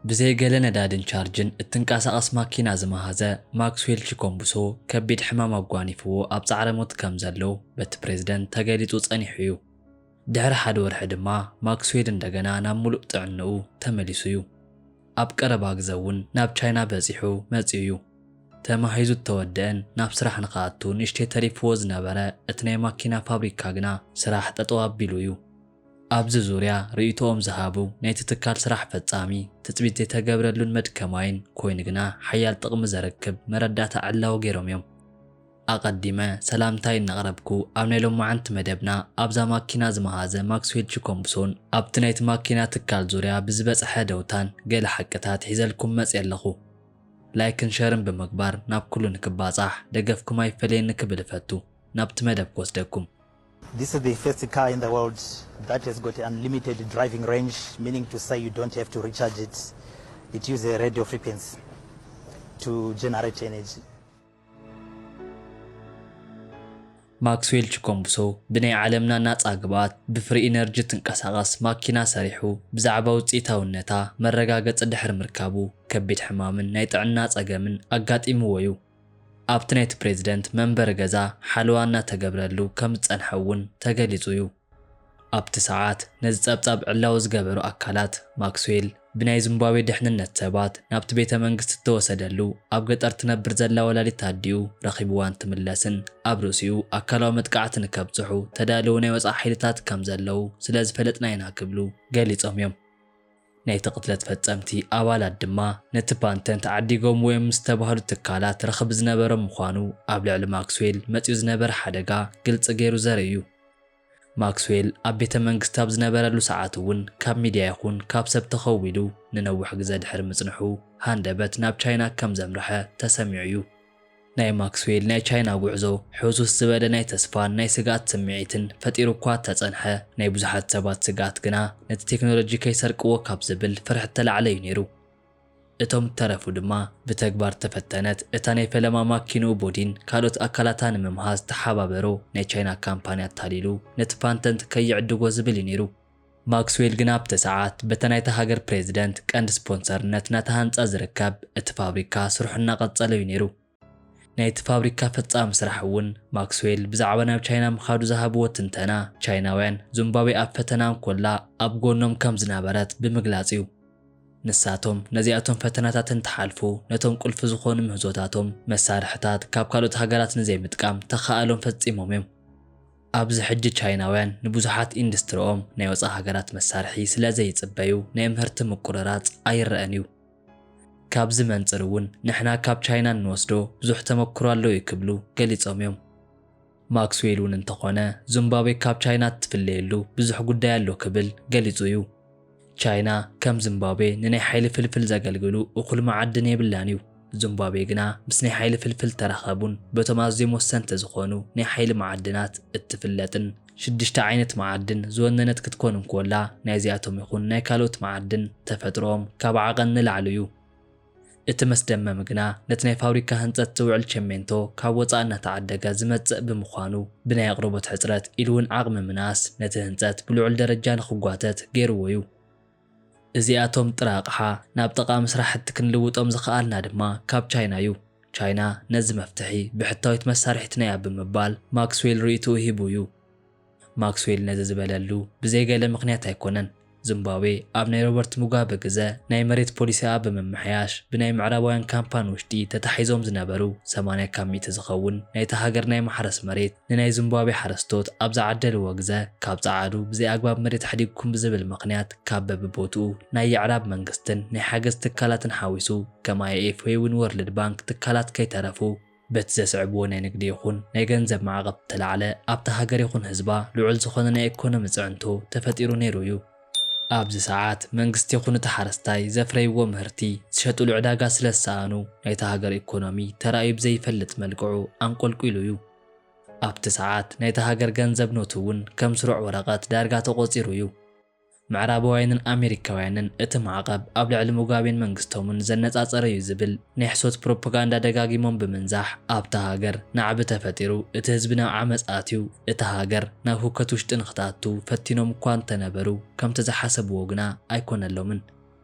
ብዘይ ገለ ነዳድን ቻርጅን እትንቀሳቐስ ማኪና ዝመሃዘ ማክስዌል ቺኮምቡሶ ከቢድ ሕማም ኣጓኒፍዎ ኣብ ጻዕረ ሞት ከም ዘሎ በቲ ፕሬዝደንት ተገሊጹ ጸኒሑ እዩ። ድሕሪ ሓደ ወርሒ ድማ ማክስዌል እንደገና ናብ ምሉእ ጥዕንኡ ተመሊሱ እዩ። ኣብ ቀረባ ግዘ እውን ናብ ቻይና በጺሑ መጺኡ እዩ። ተማሂዙ እተወደአን ናብ ስራሕ ንኽኣቱ ንእሽተይ ተሪፍዎ ዝነበረ እቲ ናይ ማኪና ፋብሪካ ግና ስራሕ ጠጠው ኣቢሉ እዩ። ኣብዚ ዙርያ ርእይቶኦም ዝሃቡ ናይቲ ትካል ስራሕ ፈጻሚ ትጽቢት ዘይተገብረሉን መድከማይን ኮይኑ ግና ሓያል ጥቕሚ ዘርክብ መረዳእታ ዕላዊ ገይሮም እዮም። ኣቐዲመ ሰላምታይ እናቕረብኩ ኣብ ናይ ሎማዓንቲ መደብና ኣብዛ ማኪና ዝመሃዘ ማክስዌል ቺኮምቡሶን ኣብቲ ናይቲ ማኪና ትካል ዙርያ ብዝበጽሐ ደውታን ገለ ሓቅታት ሒዘልኩም መጽየ ኣለኹ። ላይክን ሸርን ብምግባር ናብ ኩሉ ንክባጻሕ ደገፍኩም ኣይፈለየኒ ክብል እፈቱ። ናብቲ መደብ ክወስደኩም። This is the first car in the world that has got unlimited driving range, meaning to say you don't have to recharge it. It uses a radio frequency to generate energy. ማክስዌል ቺኮምቡሶ ብናይ ዓለምና ናጻ ግብኣት ብፍሪ ኢነርጂ ትንቀሳቐስ ማኪና ሰሪሑ ብዛዕባ ውፅኢታውነታ መረጋገፂ ድሕሪ ምርካቡ ከቢድ ሕማምን ናይ ጥዕና ፀገምን ኣጋጢምዎ እዩ። ኣብቲ ናይቲ ፕሬዝደንት መንበሪ ገዛ ሓለዋ እናተገብረሉ ከም ዝፀንሐ እውን ተገሊፁ እዩ። ኣብቲ ሰዓት ነዚ ጸብጻብ ዕላዊ ዝገበሩ ኣካላት ማክስዌል ብናይ ዚምባብዌ ድሕንነት ሰባት ናብቲ ቤተ መንግስቲ እተወሰደሉ ኣብ ገጠር ትነብር ዘላ ወላዲት ኣዲኡ ረኺብዋ እንትምለስን ኣብ ርእሲኡ ኣካላዊ መጥቃዕቲ ንከብጽሑ ተዳለዉ ናይ ወጻኢ ሓይልታት ከም ዘለዉ ስለ ዝፈለጥና ኢና ክብሉ ገሊጾም እዮም። ናይቲ ቅትለት ፈጸምቲ ኣባላት ድማ ነቲ ፓንተንት ዓዲጎምዎ እዮም ምስ ዝተባህሉ ትካላት ርኽቢ ዝነበሮም ምዃኑ ኣብ ልዕሊ ማክስዌል መጺኡ ዝነበረ ሓደጋ ግልጺ ገይሩ ዘርኢ እዩ። ማክስዌል ኣብ ቤተ መንግስቲ ኣብ ዝነበረሉ ሰዓት እውን ካብ ሚድያ ይኹን ካብ ሰብ ተኸዊሉ ንነዊሕ ግዘ ድሕሪ ምጽንሑ ሃንደበት ናብ ቻይና ከም ዘምርሐ ተሰሚዑ እዩ። ናይ ማክስዌል ናይ ቻይና ጉዕዞ ሕውስውስ ዝበለ ናይ ተስፋን ናይ ስግኣት ስምዒትን ፈጢሩ እኳ እተጸንሐ ናይ ብዙሓት ሰባት ስግኣት ግና ነቲ ቴክኖሎጂ ከይሰርቅዎ ካብ ዝብል ፍርሒ እተላዕለ እዩ ነይሩ። እቶም እተረፉ ድማ ብተግባር ተፈተነት እታ ናይ ፈለማ ማኪንኡ ቦዲን ካልኦት ኣካላታ ንምምሃዝ ተሓባበሮ ናይ ቻይና ካምፓኒ ኣታሊሉ ነቲ ፓንተንት ከይዕድጎ ዝብል እዩ ነይሩ። ማክስዌል ግና ኣብቲ ሰዓት በታ ናይታ ሃገር ፕሬዝደንት ቀንዲ ስፖንሰርነት እናተሃንጸ ዝርከብ እቲ ፋብሪካ ስርሑ እናቐጸለ እዩ ነይሩ። ናይቲ ፋብሪካ ፈጻሚ ስራሕ እውን ማክስዌል ብዛዕባ ናብ ቻይና ምኻዱ ዝሃብዎ ትንተና ቻይናውያን ዚምባብዌ ኣብ ፈተና እንኮላ ኣብ ጎኖም ከም ዝነበረት ብምግላጽ እዩ። ንሳቶም ነዚኣቶም ፈተናታት እንትሓልፉ ነቶም ቁልፊ ዝኾኑ ምህዞታቶም መሳርሕታት ካብ ካልኦት ሃገራት ንዘይምጥቃም ተኸኣሎም ፈጺሞም እዮም። ኣብዚ ሕጂ ቻይናውያን ንብዙሓት ኢንዱስትሪኦም ናይ ወጻኢ ሃገራት መሳርሒ ስለ ዘይጽበዩ ናይ ምህርቲ ምቁርራጽ ኣይረኣን እዩ። ካብዚ መንጽር እውን ንሕና ካብ ቻይና እንወስዶ ብዙሕ ተመክሮ ኣሎ እዩ ክብሉ ገሊጾም እዮም። ማክስዌል እውን እንተኾነ ዚምባብዌ ካብ ቻይና እትፍለየሉ ብዙሕ ጉዳይ ኣሎ ክብል ገሊጹ እዩ። ቻይና ከም ዚምባብዌ ንናይ ሓይሊ ፍልፍል ዘገልግሉ እኹል መዓድን የብላን እዩ። ዚምባብዌ ግና ምስ ናይ ሓይሊ ፍልፍል ተራኸቡን በቶም ኣዝዮም ወሰንቲ ዝኾኑ ናይ ሓይሊ መዓድናት እትፍለጥን ሽዱሽተ ዓይነት መዓድን ዝወነነት ክትኮን እንኮላ ናይዚኣቶም ይኹን ናይ ካልኦት መዓድን ተፈጥሮኦም ካብ ዓቐን ንላዕሊ እዩ። እቲ መስደመም ግና ነቲ ናይ ፋብሪካ ህንጸት ዝውዕል ቸሜንቶ ካብ ወጻኢ እናተዓደገ ዝመጽእ ብምዃኑ ብናይ ኣቕርቦት ሕጽረት ኢሉ እውን ዓቕሚ ምንኣስ ነቲ ህንጸት ብልዑል ደረጃ ንኽጓተት ገይርዎ እዩ። እዚኣቶም ጥረ ኣቕሓ ናብ ጠቓሚ ስራሕቲ ክንልውጦም ዝኸኣልና ድማ ካብ ቻይና እዩ። ቻይና ነዚ መፍትሒ ብሕታዊት መሳርሒትና እያ ብምባል ማክስዌል ርእይትኡ ሂቡ እዩ። ማክስዌል ነዚ ዝበለሉ ብዘይ ገለ ምኽንያት ኣይኮነን። ዚምባብዌ ኣብ ናይ ሮበርት ሙጋበ ግዘ ናይ መሬት ፖሊሲኣ ብምምሕያሽ ብናይ ምዕራባውያን ካምፓን ውሽጢ ተታሒዞም ዝነበሩ ሰማንያ ካብ ሚእቲ ዝኸውን ናይታ ሃገር ናይ ማሕረስ መሬት ንናይ ዚምባብዌ ሓረስቶት ኣብ ዝዓደልዎ ግዘ ካብ ጸዓዱ ብዘይ ኣግባብ መሬት ኣሕዲግኩም ብዝብል ምኽንያት ካብ በብቦትኡ ናይ የዕራብ መንግስትን ናይ ሓገዝ ትካላትን ሓዊሱ ከም ኣይ ኤፍ ወይ እውን ወርልድ ባንክ ትካላት ከይተረፉ በቲ ዘስዕብዎ ናይ ንግዲ ይኹን ናይ ገንዘብ ማዕቐብ እተላዕለ ኣብታ ሃገር ይኹን ህዝባ ልዑል ዝኾነ ናይ ኢኮኖሚ ፅዕንቶ ተፈጢሩ ነይሩ እዩ። ኣብዚ ሰዓት መንግስቲ ይኹን እቲ ሓረስታይ ዘፍረይዎ ምህርቲ ዝሸጥሉ ዕዳጋ ስለ ዝሰኣኑ ናይታ ሃገር ኢኮኖሚ ተራእዩ ብዘይፈልጥ መልክዑ ኣንቆልቂሉ እዩ። ኣብቲ ሰዓት ናይታ ሃገር ገንዘብ ኖት እውን ከም ስሩዕ ወረቐት ዳርጋ ተቖፂሩ እዩ። ምዕራባውያንን ኣሜሪካውያንን እቲ ማዕቐብ ኣብ ልዕሊ ሙጋቤን መንግስቶምን ዘነጻጸረ እዩ ዝብል ናይ ሕሶት ፕሮፓጋንዳ ደጋጊሞም ብምንዛሕ ኣብታ ሃገር ናዕቢ ተፈጢሩ እቲ ህዝቢ ናብ ዓመጽ ኣትዩ እታ ሃገር ናብ ህውከት ውሽጢ ንኽትኣቱ ፈቲኖም እኳ እንተነበሩ ከምቲ ዝሓሰብዎ ግና ኣይኮነሎምን።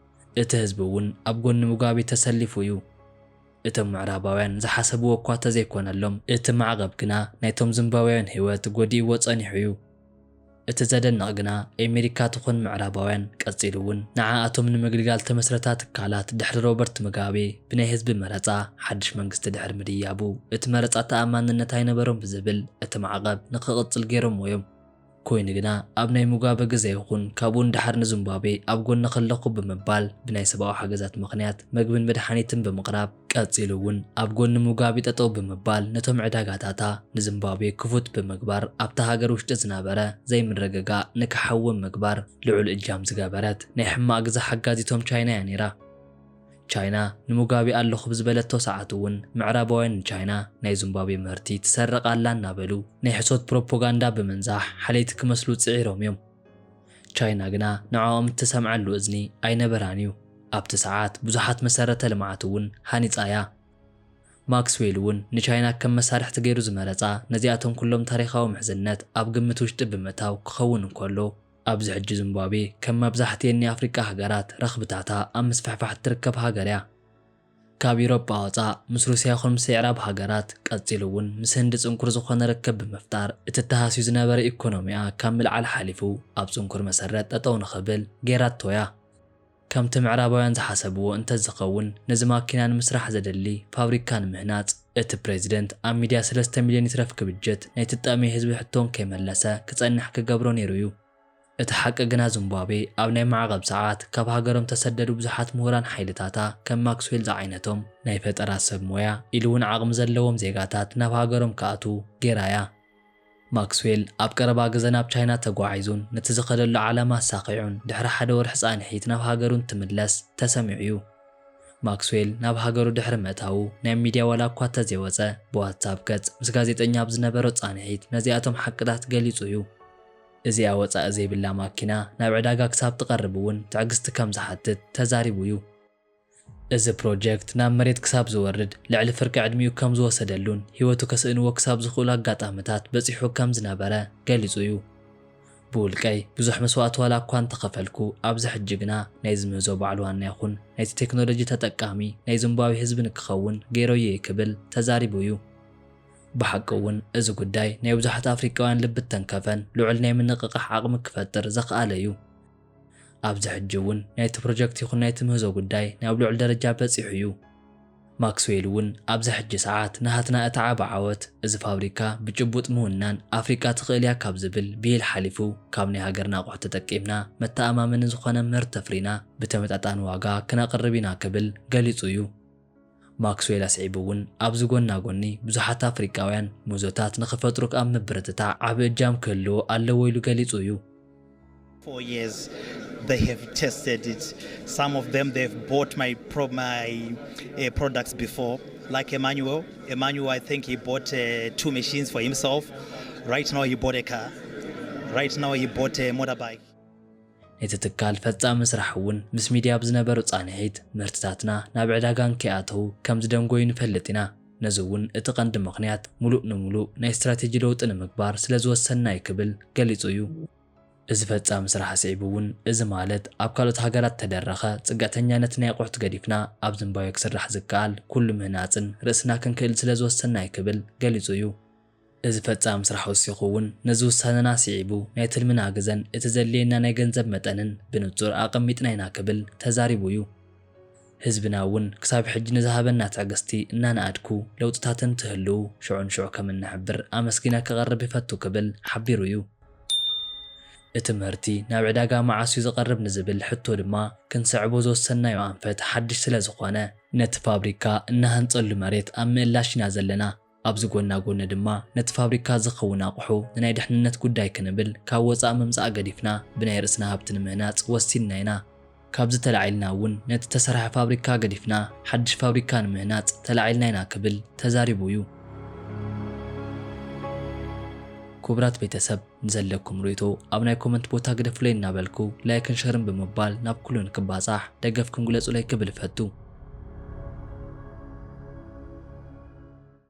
እቲ ህዝቢ እውን ኣብ ጎኒ ሙጋቤ ተሰሊፉ እዩ። እቶም ምዕራባውያን ዝሓሰብዎ እኳ ተዘይኮነሎም፣ እቲ ማዕቐብ ግና ናይቶም ዚምባብያውያን ህይወት ጎዲእዎ ጸኒሑ እዩ። እቲ ዘደንቕ ግና፣ ኤሜሪካ ትኹን ምዕራባውያን፣ ቀጺሉ እውን ንዓኣቶም ንምግልጋል ተመስረታ ትካላት ድሕሪ ሮበርት ሙጋቤ ብናይ ህዝቢ መረጻ ሓድሽ መንግስቲ ድሕሪ ምድያቡ፣ እቲ መረጻ ተኣማንነት ኣይነበሮም ብዝብል እቲ ማዕቐብ ንኽቕጽል ገይሮምዎ እዮም። ኮይኑ ግና፣ ኣብ ናይ ሙጋበ ግዜ ይኹን ካብኡ ንደሓር ንዚምባብዌ ኣብ ጎኒ ከለኹ ብምባል ብናይ ሰብኣዊ ሓገዛት ምኽንያት መግብን መድሓኒትን ብምቕራብ፣ ቀጺሉ እውን ኣብ ጎኒ ሙጋቤ ጠጠው ብምባል ነቶም ዕዳጋታታ ንዚምባብዌ ክፉት ብምግባር ኣብታ ሃገር ውሽጢ ዝነበረ ዘይምርግጋእ ንክሓዊ ምግባር ልዑል እጃም ዝገበረት ናይ ሕማቕ ግዜ ሓጋዚቶም ቻይና እያ ነይራ። ቻይና ንሙጋቤ ኣለኹ ብዝበለቶ ሰዓት እውን ምዕራባውያን ንቻይና ናይ ዚምባብዌ ምህርቲ ትሰርቕ ኣላ እናበሉ ናይ ሕሶት ፕሮፓጋንዳ ብምንዛሕ ሓለይቲ ክመስሉ ጽዒሮም እዮም። ቻይና ግና ንዕኦም እትሰምዓሉ እዝኒ ኣይነበራን እዩ። ኣብቲ ሰዓት ብዙሓት መሰረተ ልምዓት እውን ሃኒጻ እያ። ማክስዌል እውን ንቻይና ከም መሳርሕቲ ገይሩ ዝመረጻ ነዚኣቶም ኩሎም ታሪኻዊ ምሕዝነት ኣብ ግምት ውሽጢ ብምእታው ክኸውን እንከሎ፣ ኣብዚ ሕጂ ዚምባብዌ ከም መብዛሕትኤን ናይ ኣፍሪቃ ሃገራት ረኽብታታ ኣብ ምስፍሕፋሕ እትርከብ ሃገር እያ። ካብ ኢሮጳ ወጻእ ምስ ሩስያ ይኹን ምስ ኣዕራብ ሃገራት ቀጺሉ እውን ምስ ህንዲ ጽንኩር ዝኾነ ርክብ ብምፍጣር እቲ ተሃስዩ ዝነበረ ኢኮኖሚኣ ካብ ምልዓል ሓሊፉ ኣብ ጽንኩር መሰረት ጠጠው ንኽብል ገይራቶ እያ። ከምቲ ምዕራባውያን ዝሓሰብዎ እንተዝኸውን ነዚ ማኪና ንምስራሕ ዘደሊ ፋብሪካ ንምህናጽ እቲ ፕሬዚደንት ኣብ ሚድያ ሰለስተ ሚልዮን ይትረፍ ክብጀት ናይ ትጣሚ ህዝቢ ሕቶን ከይመለሰ ክጸንሕ ክገብሮ ነይሩ እዩ። እቲ ሓቂ ግና ዚምባብዌ ኣብ ናይ ማዕቐብ ሰዓት ካብ ሃገሮም ተሰደዱ ብዙሓት ምሁራን ሓይልታታ ከም ማክስዌል ዝዓይነቶም ናይ ፈጠራ ሰብ ሞያ ኢሉ እውን ዓቕሚ ዘለዎም ዜጋታት ናብ ሃገሮም ክኣትዉ ገይራ እያ። ማክስዌል ኣብ ቀረባ ግዘ ናብ ቻይና ተጓዒዙን ነቲ ዝኸደሉ ዓላማ ኣሳኺዑን ድሕሪ ሓደ ወርሒ ጻንሒት ናብ ሃገሩ እንትምለስ ተሰሚዑ እዩ። ማክስዌል ናብ ሃገሩ ድሕሪ ምእታዉ ናይ ሚድያ ዋላ እኳ እንተዘይወጸ ብዋትሳፕ ገጽ ምስ ጋዜጠኛ ኣብ ዝነበሮ ጻንሒት ነዚኣቶም ሓቅታት ገሊጹ እዩ። እዚኣ ወጻኢ ዘይብላ ማኪና ናብ ዕዳጋ ክሳብ ትቐርብ እውን ትዕግስቲ ከም ዝሓትት ተዛሪቡ እዩ። እዚ ፕሮጀክት ናብ መሬት ክሳብ ዝወርድ ልዕሊ ፍርቂ ዕድሚኡ ከም ዝወሰደሉን ህይወቱ ከስእንዎ ክሳብ ዝኽእሉ ኣጋጣምታት በጺሑ ከም ዝነበረ ገሊጹ እዩ። ብውልቀይ ብዙሕ መስዋእቲ ዋላ እኳ እንተኸፈልኩ ኣብዚ ሕጂ ግና ናይ ዝምህዞ በዓል ዋና ይኹን ናይቲ ቴክኖሎጂ ተጠቃሚ ናይ ዚምባብዌ ህዝቢ ንክኸውን ገይረዮ እየ ክብል ተዛሪቡ እዩ። ብሓቂ እውን እዚ ጉዳይ ናይ ብዙሓት ኣፍሪቃውያን ልቢ እተንከፈን ልዑል ናይ ምንቕቓሕ ዓቕሚ ክፈጥር ዘኽኣለ እዩ። ኣብዚ ሕጂ እውን ናይቲ ፕሮጀክት ይኹን ናይቲ ምህዞ ጉዳይ ናብ ልዑል ደረጃ በጺሑ እዩ። ማክስዌል እውን ኣብዚ ሕጂ ሰዓት ናሃትና እቲ ዓቢ ዓወት እዚ ፋብሪካ ብጭቡጥ ምውናን ኣፍሪቃ ትኽእል እያ ካብ ዝብል ብሂል ሓሊፉ ካብ ናይ ሃገርና ኣቑሑ ተጠቂምና መተኣማመኒ ዝኾነ ምህርቲ ተፍሪና ብተመጣጣኒ ዋጋ ክነቕርብ ኢና ክብል ገሊጹ እዩ። ማክስዌል ኣስዒቡ እውን ኣብዚ ጎና ጎኒ ብዙሓት ኣፍሪቃውያን ምህዞታት ንኽፈጥሩ ኣብ ምብርትታዕ ዓቢ እጃም ክህልዎ ኣለዎ ኢሉ ገሊጹ እዩ። Four years they have tested it. Some of them they've bought my pro my uh, products before. Like Emmanuel, Emmanuel, I think he bought uh, two machines for himself. Right now he bought a car. Right now he bought a motorbike. እቲ ትካል ፈጻሚ ስራሕ እውን ምስ ሚድያ ኣብ ዝነበሩ ጻንሒት ምህርትታትና ናብ ዕዳጋ እንከይኣተዉ ከም ዝደንጎዩ ንፈልጥ ኢና። ነዚ እውን እቲ ቀንዲ ምኽንያት ሙሉእ ንሙሉእ ናይ ስትራቴጂ ለውጢ ንምግባር ስለ ዝወሰንና እዩ ክብል ገሊጹ እዩ። እዚ ፈጻሚ ስራሕ ኣስዒቡ እውን፣ እዚ ማለት ኣብ ካልኦት ሃገራት ተደረኸ ጽግዕተኛነት ናይ ኣቑሑት ገዲፍና ኣብ ዝምባብዌ ክስራሕ ዝከኣል ኩሉ ምህናጽን ርእስና ክንክእል ስለ ዝወሰንና እዩ ክብል ገሊጹ እዩ። እዚ ፈጻሚ ስራሕ ወሲኹ እውን ነዚ ውሳነና ስዒቡ ናይ ትልምና ግዘን እቲ ዘድልየና ናይ ገንዘብ መጠንን ብንጹር ኣቐሚጥና ኢና ክብል ተዛሪቡ እዩ። ህዝብና እውን ክሳብ ሕጂ ንዝሃበና ትዕግስቲ እናነኣድኩ ለውጥታት እንትህልዉ ሽዑ ንሽዑ ከም እንሕብር ኣመስጊነ ክቐርብ ይፈቱ ክብል ሓቢሩ እዩ። እቲ ምህርቲ ናብ ዕዳጋ መዓስ እዩ ዝቐርብ ንዝብል ሕቶ ድማ ክንስዕቦ ዝወሰንናዮ ኣንፈት ሓድሽ ስለ ዝኾነ ነቲ ፋብሪካ እናሃንጸሉ መሬት ኣብ ምእላሽ ኢና ዘለና። ኣብዚ ጎና ጎኒ ድማ ነቲ ፋብሪካ ዝኸውን ኣቑሑ ንናይ ድሕንነት ጉዳይ ክንብል ካብ ወጻኢ ምምጻእ ገዲፍና ብናይ ርእስና ሃብቲ ንምህናጽ ወሲንና ኢና። ካብዚ ተላዒልና እውን ነቲ ተሰርሐ ፋብሪካ ገዲፍና ሓድሽ ፋብሪካ ንምህናጽ ተላዒልና ኢና ክብል ተዛሪቡ እዩ። ክቡራት ቤተሰብ ንዘለኩም ርእይቶ ኣብ ናይ ኮመንት ቦታ ግደፉለይ እናበልኩ ላይክን ሸርን ብምባል ናብ ኩሉ ንክባጻሕ ደገፍኩም ግለጹለይ ክብል እፈቱ።